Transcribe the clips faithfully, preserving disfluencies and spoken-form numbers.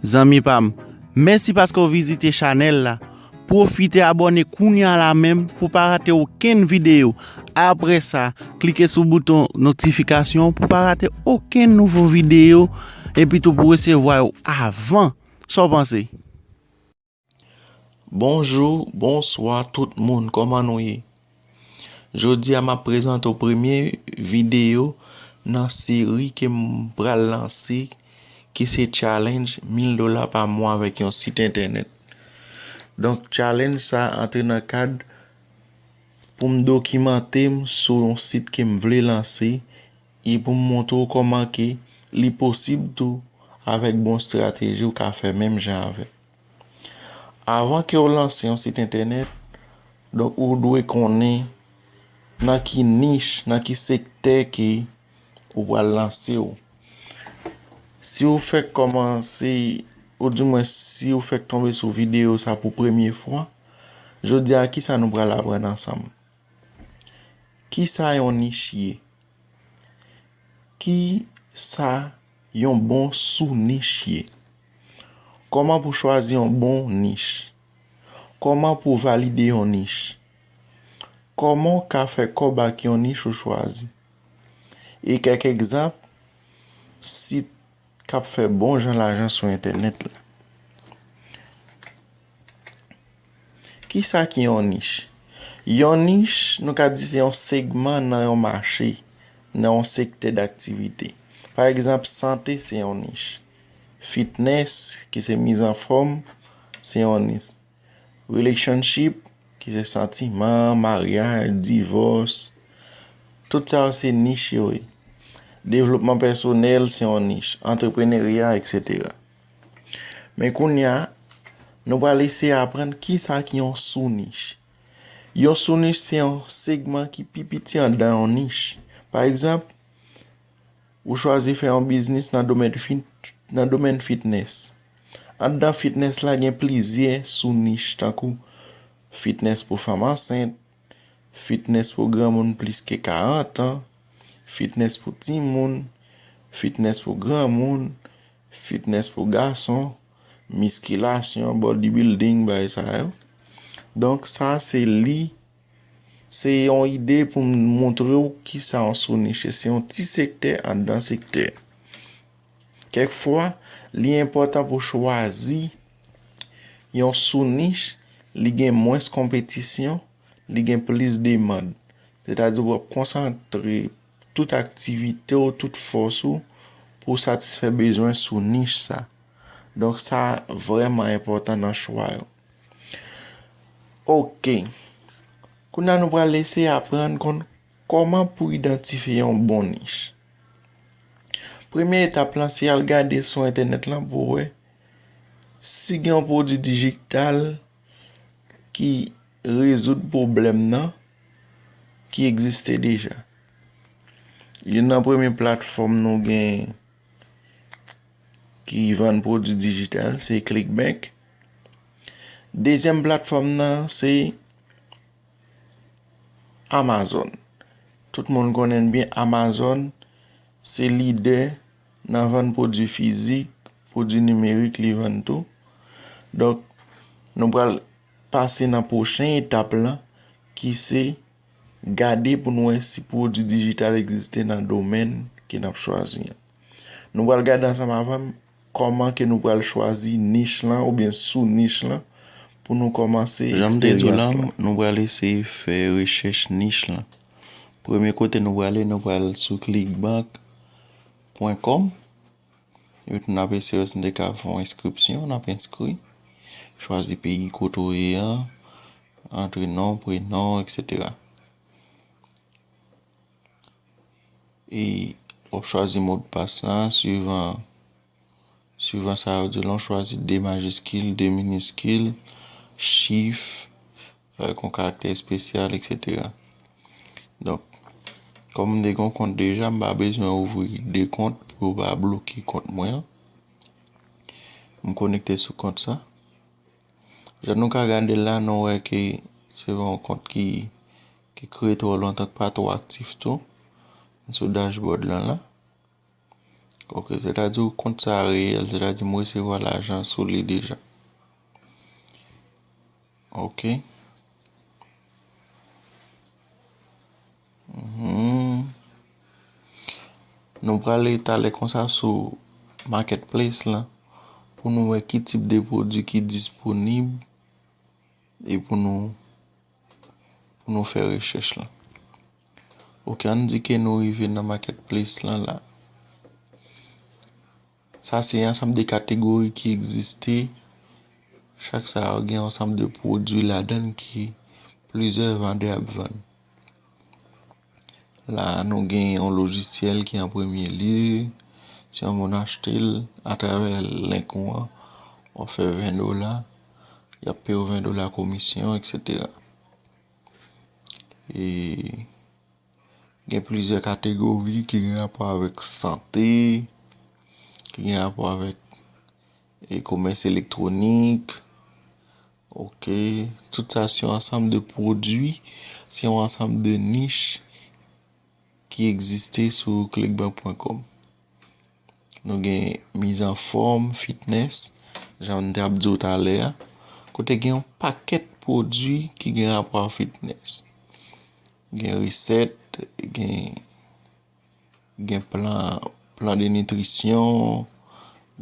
Zanmi pa m, mèsi paske w vizite chanèl la. Pwofite abòne kounye a la menm pou w pa rate okenn videyo. Apre sa, klike sou bouton notifikasyon pou w pa rate okenn nouvo videyo, epi tou pou w resevwa yo avan. Sa w panse? Bonjou, bonswa tout moun, kòman nou ye? Jodi a m ap prezante w premye videyo nan seri ke m pral lanse, ki se challenge mil dola pa mwa avèk yon sit entènèt. Donk, challenge sa antre nan kad pou m dokimante m sou yon sit ke m vle lanse e pou m montre w kòman ke li posib tou avèk bon estrateji ou ka fè menm jan avè m. Avan ke w lanse yon sit entènèt, donk ou dwe konnen nan ki nich, nan ki sektè ke ou pral lanse w. Si w fèk kòmanse, oudimwen si w fèk tonbe sou videyo sa pou premye fwa, jodi a kisa nou pral aprann ansanm? Kisa yon nich ye? Kisa yon bon sou nich ye? Kòman pou chwazi yon bon nich? Kòman pou valide yon nich? Kòman w ka fè kòb ak yon nich ou chwazi? E kèk egzanp sit k ap fè bon jan lajan sou entènèt la. Kisa ki yon nich? Yon nich, nou ka di se yon segman nan yon mache, nan yon sektè daktivite. Pa egzanp, sante se yon nich. Fitness, ki se mizanfòm, se yon nich. Relationship, ki se santiman, maryaj, divòs, tout sa yo se nich yo ye. Devlopman pèsonèl se yon nich, antreprenerya, etsetera. Men kounye a, nou pral eseye aprann kisa ki yon sou nich. Yon sou nich se yon segman ki pi piti anndan yon nich. Pa egzanp, ou chwazi fè yon biznis nan domèn fit, nan domèn fitness. Anndan fitness la gen plizyè sou nich tankou fitness pou fanm ansent, fitness pou granmoun plis ke karant an, fitness pou timoun, fitness pou granmoun, fitness pou gason, miskilasyon, bodybuilding, bagay sa yo. Donk sa se li, se yon ide pou m montre w kisa yon sou nich ye. Se yon ti sektè anndan sektè. Kèk fwa, li enpòtan pou chwazi yon sou nich, li gen mwens konpetisyon, li gen plis demann. Sètadi w ap konsantre tout aktivite w, tout fòs ou pou w satisfè bezwen sou nich sa. Donk sa vrèman enpòtan nan chwa yo. Oke. Kounye a nou pral eseye aprann konn kòman pou idantifye yon bon nich. Premye etap lan se al gade sou entènèt lan pou w wè si gen yon pwodui dijital ki rezoud pwoblèm nan ki egziste deja. Youn nan premye platfòm nou gen ki vann pwodui dijital se Clickbank. Dezyèm platfòm nan se Amazon. Tout moun konnen byen Amazon se lidè nan vann pwodui fizik, pwodui nimerik li vann tou. Donk, nou pral pase nan pwochen etap lan ki se gade pou n wè si pwodui dijital egziste nan domèn ke n ap chwazi an. Nou pral gade ansanm avè m kòman ke nou pral chwazi nich lan oubyen sou nich lan pou nou kòmanse eksperyans lan. Jan m te di w la, nou pral eseye fè rechèch nich lan. Premye kote nou prale, nou pral sou clickbank pwen kòm. Epi tou n ap eseye wè si n te ka fè yon enskripsyon, n ap enskri. Chwazi peyi kote w ye a, antre non, prenon, etsetera. E w ap chwazi modpas la, swivan, swivan sa yo di la, w chwazi de majiskil, de miniskil, chif, avèk yon karaktè espesyal, etsetera. Donk, kòm m te gen yon kont deja, m pa bezwen ouvri de kont pou yo pa bloke kont mwen an. M konekte sou kont sa. Jan nou ka gade la, nou wè ke se yon kont ki, ki kreye twò lontan, ki pa twò aktif tou. M sou dashboard lan la. Ok, sètadi kont sa reyèl, sètadi m resevwa lajan sou li deja. Ok. Mhm. Nou prale talè konsa sou marketplace lan pou nou wè ki tip de pwodui ki disponib e pou nou pou nou fè rechèch lan. Ok, ann di ke nou rive nan marketplace lan la. Sa se ansanm de kategori ki egziste. Chak sa yo gen ansanm de pwodui ladan l ki plizyè vandè ap vann. La, nou gen yon lojisyèl ki an premye lye. Si yon moun achte l atravè link ou an, w ap fè ven dola, y ap peye w ven dola komisyon, et cetera. E gen plizyè kategori ki gen rapò avèk sante, ki gen rapò avèk e komès elektwonik. Ok, tout sa se yon ansanm de pwodui, se yon ansanm de nich ki egziste sou clickbank pwen kòm. Nou gen mizanfòm, fitness, jan m te ap di w talè a, kote gen yon pakèt pwodui ki gen rapò a fitness. Gen resèt, gen, gen plan, plan de nitrisyon,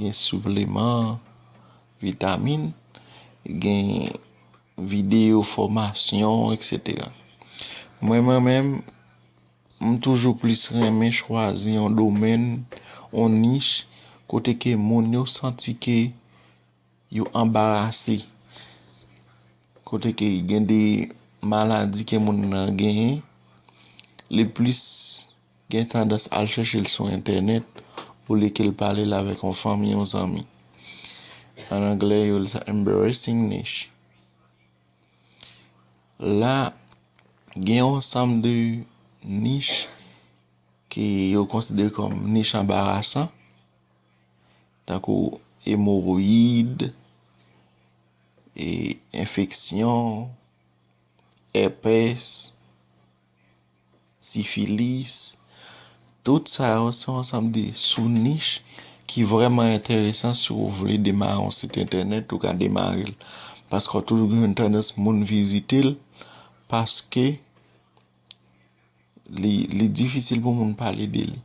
gen sipleman, vitamin, gen videyo fòmasyon, et cetera. Mwen, mwen menm, m toujou plis renmen chwazi yon domèn, yon nich, kote ke moun yo santi ke yo anbarase, kote ke gen de maladi ke moun nan genyen, li plis gen tandans al chèche l sou entènèt olye ke l pale l avèk yon fanmi, yon zanmi. An anglè, yo rele sa embarrassing niche. La, gen yon ansanm de nich ke yo konsidere kòm nich anbarasan, tankou emowoyid, e, enfeksyon, èpès, sifilis. Tout sa yo se yon ansanm de sou nich ki vrèman enteresan. Si w vle demare yon sit entènèt, ou ka demare l. Paske w toujou gen yon tandans moun vizite l, paske li, li difisil pou moun pale de li.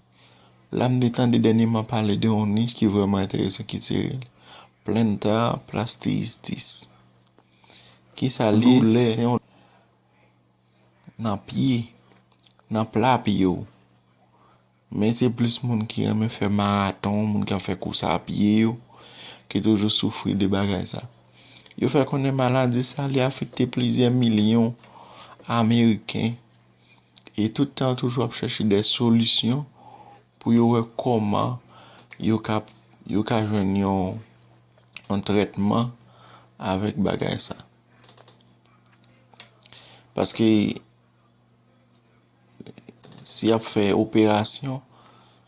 La, m te tande dènyèman pale de yon nich ki vrèman enteresan, ki se plantar plastitis. Kisa l ye? Doulè. Se yon nan pye, nan pla pye w. Men se plis moun ki renmen fè maraton, moun k ap fè kous a pye yo, ki toujou soufri de bagay sa. Yo fè konnen maladi sa, li afekte plizyè milyon Ameriken. E tout tan, yo toujou ap chèche de solisyon pou yo wè kòman yo ka, yo ka jwenn yon, yon trètman avèk bagay sa. Paske si y ap fè operasyon,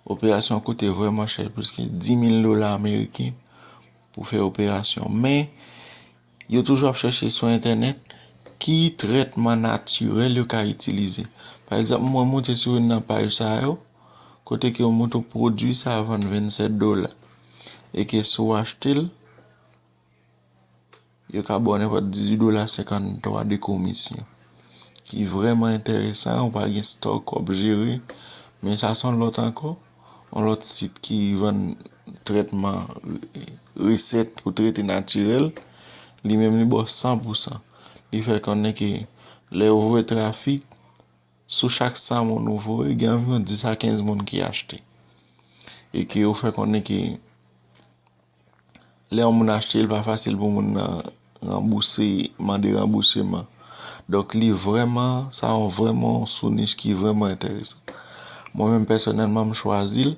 operasyon koute vrèman chè, plis ke dis mil dola ameriken pou fè operasyon. Men, yo toujou ap chèche sou entènèt ki trètman natirèl yo ka itilize. Pa egzanp, mwen moute sou youn nan paj sa yo, kote ke yo montre w pwodui sa a vann vennsèt dola. E ke si w achte l, yo ka ba w nenpòt dizuit dola senkanntwa de komisyon. Ki vrèman enteresan, ou pa gen stòk, w ap jere. Men sa se yon lòt ankò, yon lòt sit ki vann trètman, resèt pou trete natirèl. Li menm, li ba w san pou san. Li fè konnen ke lè yo voye trafik, sou chak san moun ou voye, gen anviwon dis a kenz moun ki achte. E ke yo fè konnen ke lè yon moun achte, li pa fasil pou moun nan ranbouse, mande ranbouseman. Donk, li vrèman, sa yon vrèman yon sou nich ki vrèman enteresan. Mwen menm, pèsonèlman, m chwazi l.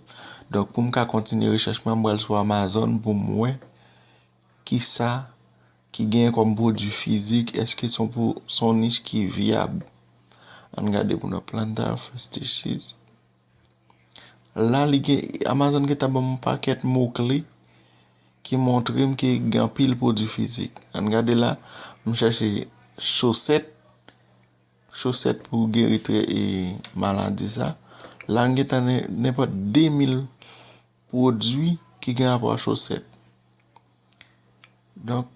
Donk, pou m ka kontinye rechèch mwen, m pral sou Amazon pou m wè kisa ki genyen kòm pwodui fizik, èske se yon pwo-, se yon nich ki vyab? Ann gade pou nou, plantar fasciitis. La, li gen, Amazon gentan ban m yon pakèt mo kle ki montre m ke gen anpil pwodui fizik. Ann gade la, m chèche chosèt, chosèt pou geri trè-, e, maladi sa. La, m gentan nen-, nenpòt de mil pwodui ki gen rapò a chosèt. Donk,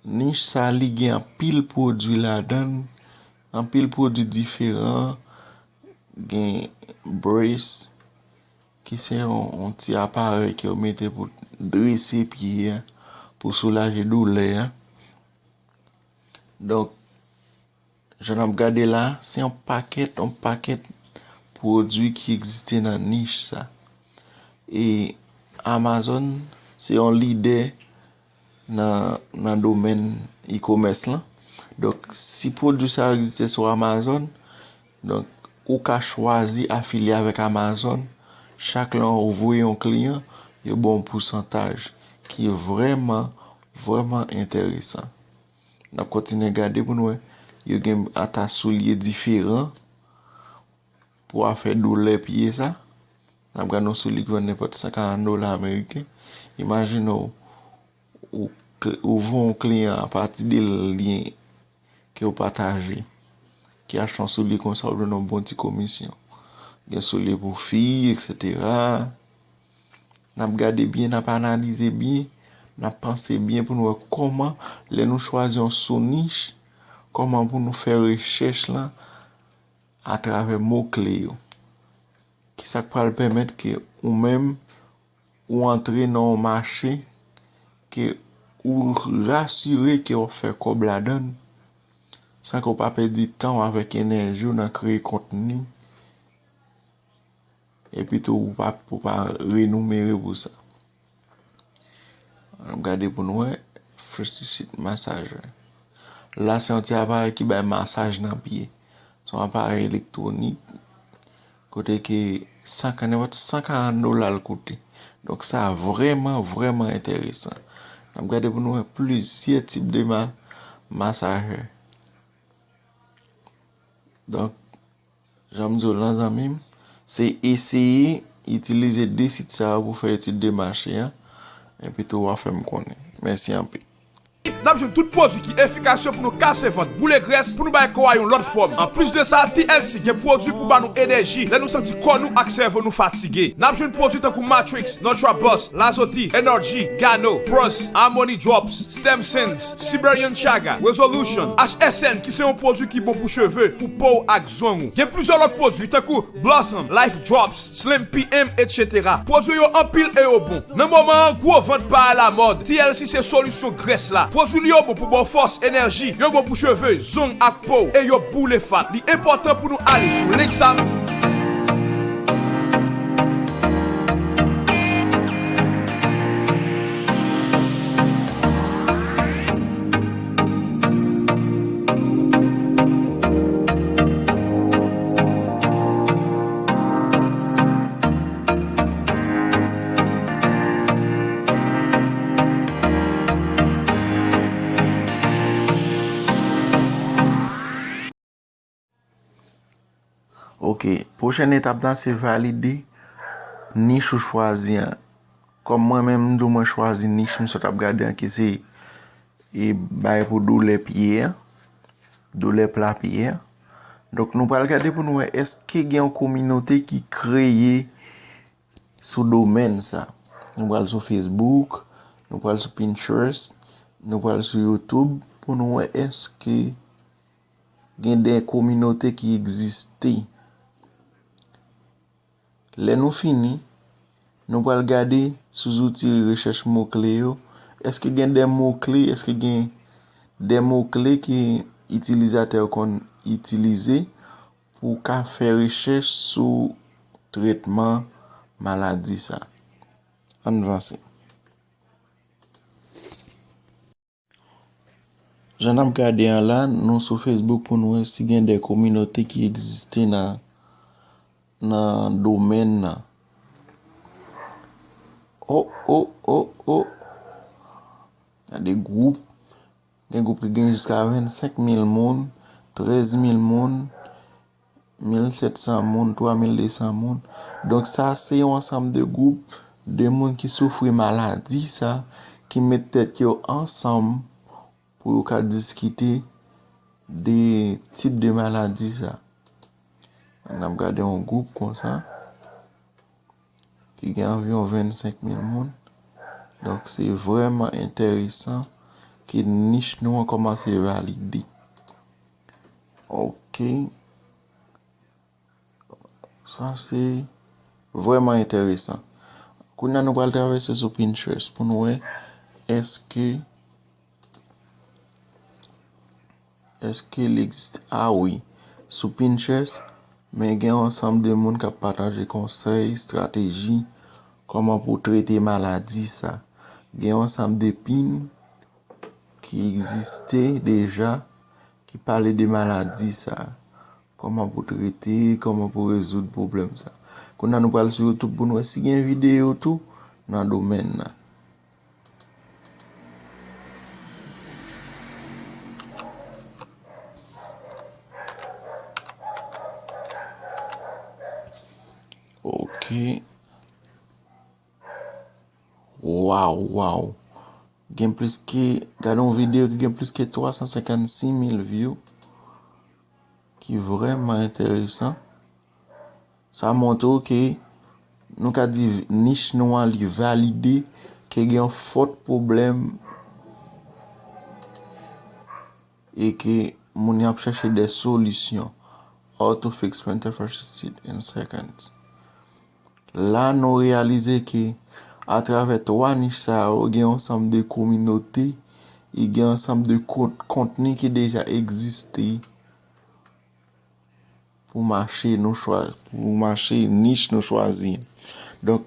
nich sa li gen anpil pwodui ladan l, anpil pwodui diferan, gen brace, ki se yon, yon ti aparèy ke yo mete pou drese pye a, pou soulaje doulè a. Donk, jan n ap gade la, se yon pakèt, yon pakèt pwodui ki egziste nan nich sa. E Amazon se yon lidè nan, nan domèn e-commerce lan. Donk, si pwodui sa yo egziste sou Amazon, donk, ou ka chwazi afilye avèk Amazon. Chak lè w voye yon kliyan, yo ba w yon pousantaj ki vrèman, vrèman enteresan. N ap kontinye gade pou n wè. Yo gen ata soulye diferan pou afè doulè pye sa. N ap gade yon soulye ki vann nenpòt san karant dola ameriken. Imajine w, ou, ou voye yon kliyan apati de lyen ke w pataje, ki achte yon soulye konsa, w jwenn yon bon ti komisyon. Gen soulye pou fi, etsetera. N ap gade byen, n ap analize byen, n ap panse byen pou n wè kòman, lè nou chwazi yon sou nich, kòman pou nou fè rechèch lan atravè mo kle yo. Ki sa k pral pèmèt ke ou menm, ou antre nan yon mache ke ou rasire ke w ap fè kòb ladan l, san ke w pa pèdi tan w avèk enèji w nan kreye kontni, epi tou ou pa, ou pa renimere pou sa. Ann gade pou n wè, Freestyle Massager. La, se yon ti aparèy ki bay masaj nan pye. Se yon aparèy elektwonik, kote ke san, nenpòt san karant dola l koute. Donk, sa vrèman, vrèman enteresan. N ap gade pou n wè plizyè tip de ma-, masajè. Donk, jan m di w lan, zanmi m, se eseye itilize de sit sa yo pou fè etid de mache an, epi tou w a fè m konnen. Mèsi anpil. N ap jwenn tout pwodui ki efikas yo pou nou kase vant, boule grès, pou nou bay kò a yon lòt fòm. Anplis de sa, T L C gen pwodui pou ba nou enèji lè nou santi kò nou ak sèvo nou fatige. N ap jwenn pwodui tankou Matrix, Nutra Boost, Lazoti, Energy, Gano, Bros, Harmony Drops, Stem Sense, Siberian Chaga, Resolution, H S N ki se yon pwodui ki bon pou cheve, pou po w ak zong ou. Gen plizyè lòt pwodui tankou Blossom, Life Drops, Slim P M, etsetera. Pwodui yo anpil e yo bon. Nan moman an, gwo vant pa alamòd. T L C se solisyon grès la. Pwodui li yo bon pou ba w fòs, enèji. Yo bon pou cheve, zong ak po w. E yo boule fat. Li enpòtan pou nou ale sou link sa. Ok, pwochèn etap la se valide nich ou chwazi an. Kòm mwen menm, m di w mwen chwazi nich m sot ap gade an ki se e bay pou doulè pye a, doulè pla pye a. Donk, nou pral gade pou n wè èske gen yon kominote ki kreye sou domèn sa. Nou pral sou Facebook, nou pral sou Pinterest, nou pral sou YouTube pou n wè èske gen de kominote ki egziste. Lè nou fini, nou pral gade sou zouti rechèch mo kle yo. Èske gen de mo kle, èske gen de mo kle ke itilizatè yo konn itilize pou w ka fè rechèch sou tretman maladi sa? Ann vanse. Jan n ap gade an la, nou sou Facebook pou n wè si gen de kominote ki egziste nan, nan domèn nan. O, o, o, o! Gade gwoup. Gen gwoup ki gen jiska vennsenk mil moun, trèz mil moun, mil sèt san moun, twa mil de san moun. Donk, sa se yon ansanm de gwoup de moun ki soufri maladi sa, ki met tèt yo ansanm pou yo ka diskite de tip de maladi sa. N ap gade yon gwoup konsa. ki gen anviwon vennsenk mil moun. Donk, se vrèman enteresan ke nich nou an kòmanse valide. Ok. Sa se vrèman enteresan. Kounye a nou pral travèse sou Pinterest pou nou wè èske Èske li egziste? A wi. Sou Pinterest, men gen yon ansanm de moun k ap pataje konsèy, estrateji, kòman pou trete maladi sa. Gen yon ansanm de pin ki egziste deja, ki pale de maladi sa. Kòman pou trete, kòman pou rezoud pwoblèm sa. Kounye a nou pral sou YouTube pou nou wè si gen videyo tou nan domèn nan. Ok. Waw, waw. Gen plis ke, gade yon videyo ki gen plis ke twa san senkannsis mil view, ki vrèman enteresan. Sa montre w ke nou ka di nich nou an li valide, ke gen yon fòt pwoblèm e ke moun yo ap chèche de solisyon. How to fix printer frustrated in seconds. La, nou reyalize ke atravè twa nich sa yo, gen yon ansanm de kominote e gen yon ansanm de kont-, kontni ki deja egziste pou mache nou chwa-, pou mache nich nou chwazi. Donk,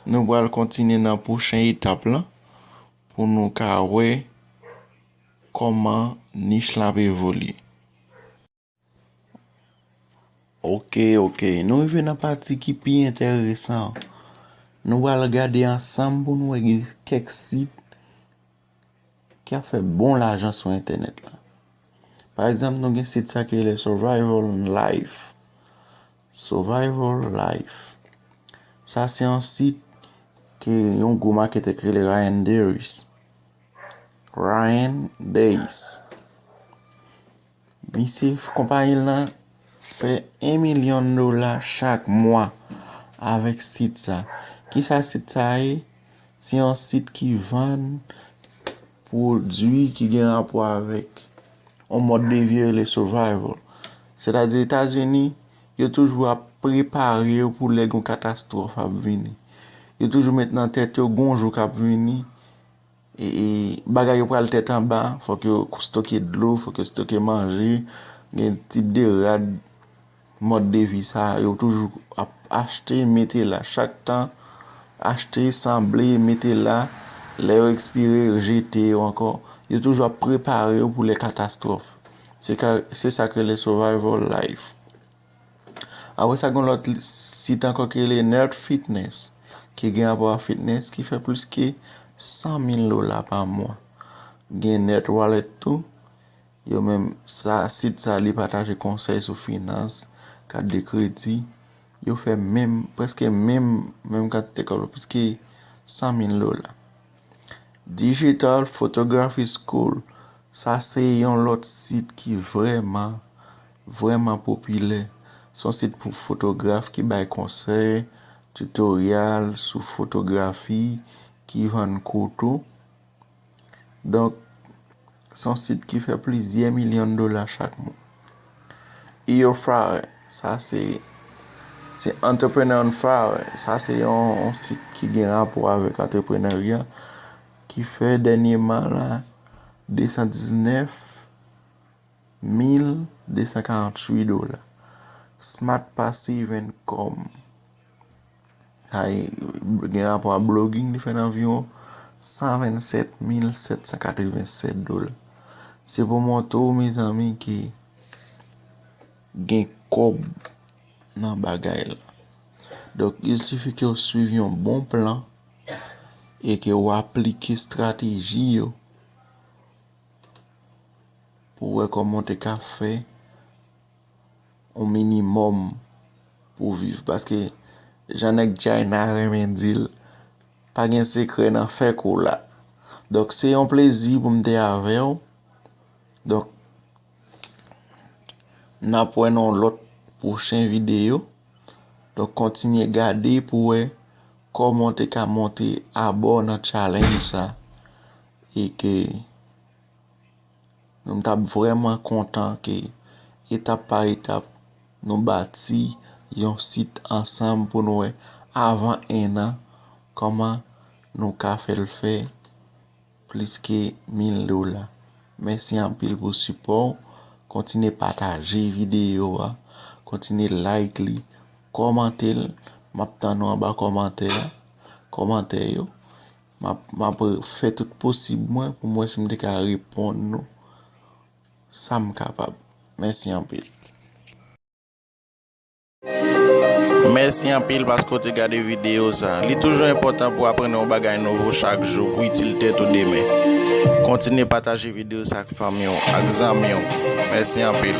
nou pral kontinye nan pwochen etap lan pou nou ka wè kòman nich la ap evolye. Ok, ok. Nou rive nan pati ki pi enteresan. Nou pral gade ansanm pou nou wè gen kèk sit ki ap fè bon lajan sou entènèt la. Pa egzanp, nou gen sit sa ki rele Survival Life. Survival Life. Sa se yon sit ke yon gwo maketè ki rele Ryan Days. Ryan Days. Misye, konpayi l lan fè en milyon dola chak mwa avèk sit sa. Kisa sit sa ye? Se yon sit ki vann pwodui ki gen rapò avèk yon mòd de vi yo rele survival. Sètadi Etazini, yo toujou ap prepare yo pou lè gon katastwòf ap vini. Yo toujou met nan tèt yo gon jou k ap vini, e, e, bagay yo pral tèt anba, fòk yo stoke dlo, fòk yo stoke manje, gen tip de rad, mòd de vi sa, yo toujou ap achte, mete la chak tan, achte, sanble, mete la, lè yo ekspire, jete yo ankò. Yo toujou ap prepare yo pou lè katastwòf. Se ka, se sa k rele survival life. Apre sa, gen lòt sit ankò ki rele Nerd Fitness, ki gen rapò a fitness, ki fè plis ke san mil dola pa mwa. Gen Nerd Wallet tou. Yo menm, sa, sit sa, li pataje konsèy sou finans, kat de kredi. Yo fè menm, prèske menm, menm kantite kòb la, plis ke san mil dola. Digital Photography School, sa se yon lòt sit ki vrèman, vrèman popilè. Se yon sit pou fotograf ki bay konsèy, tutorial sou fotografi, ki vann kou tou. Donk, se yon sit ki fè plizyè milyon dola chak mwa. Airfryer, sa se, se Entrepreneur on Fire. Sa se yon, yon sit ki gen rapò avèk antreprenarya, ki fè dènyèman la de san diznèf mil de san karanntuit dola. Smart Passive Income. Sa gen rapò a blogging, li fè nan anviwon san vennsèt mil sèt san katrevensèt dola. Se pou montre w, mezanmi, ke gen kòb nan bagay la. Donk, il sifi ke w swiv yon bon plan e ke w aplike estrateji yo pou w wè kòman w te ka fè yon minimòm pou w viv. Paske, jan nèg China renmen di l, pa gen sekrè nan fè kou la. Donk, se yon plezi pou m te avè w. Donk, n ap wè nan yon lòt pwochen videyo. Donk, kontinye gade pou w wè kòman w te ka monte abò nan challenge sa, e ke nou t ap vrèman kontan ke etap pa etap nou bati yon sit ansanm pou nou wè avan enn an kòman nou ka fè l fè plis ke mil dola. Mèsi anpil pou sipò w. Kontinye pataje videyo a. Kontinye like li. Kòmante l. M ap tann ou anba kòmantè a. Kòmantè yo. M ap, m ap fè tout posib mwen pou m wè si m te ka reponn nou sa m kapab. Mèsi anpil. Mèsi anpil paske w te gade videyo sa. Li toujou enpòtan pou aprann yon bagay nouvo chak jou pou itil tèt ou demen. Kontinye pataje videyo sa ak fanmi w, ak zanmi w. Mèsi anpil.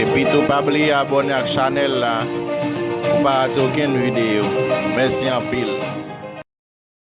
Epi tou pa bliye abòne ak chanèl la pou pa rate okenn videyo. Mèsi anpil.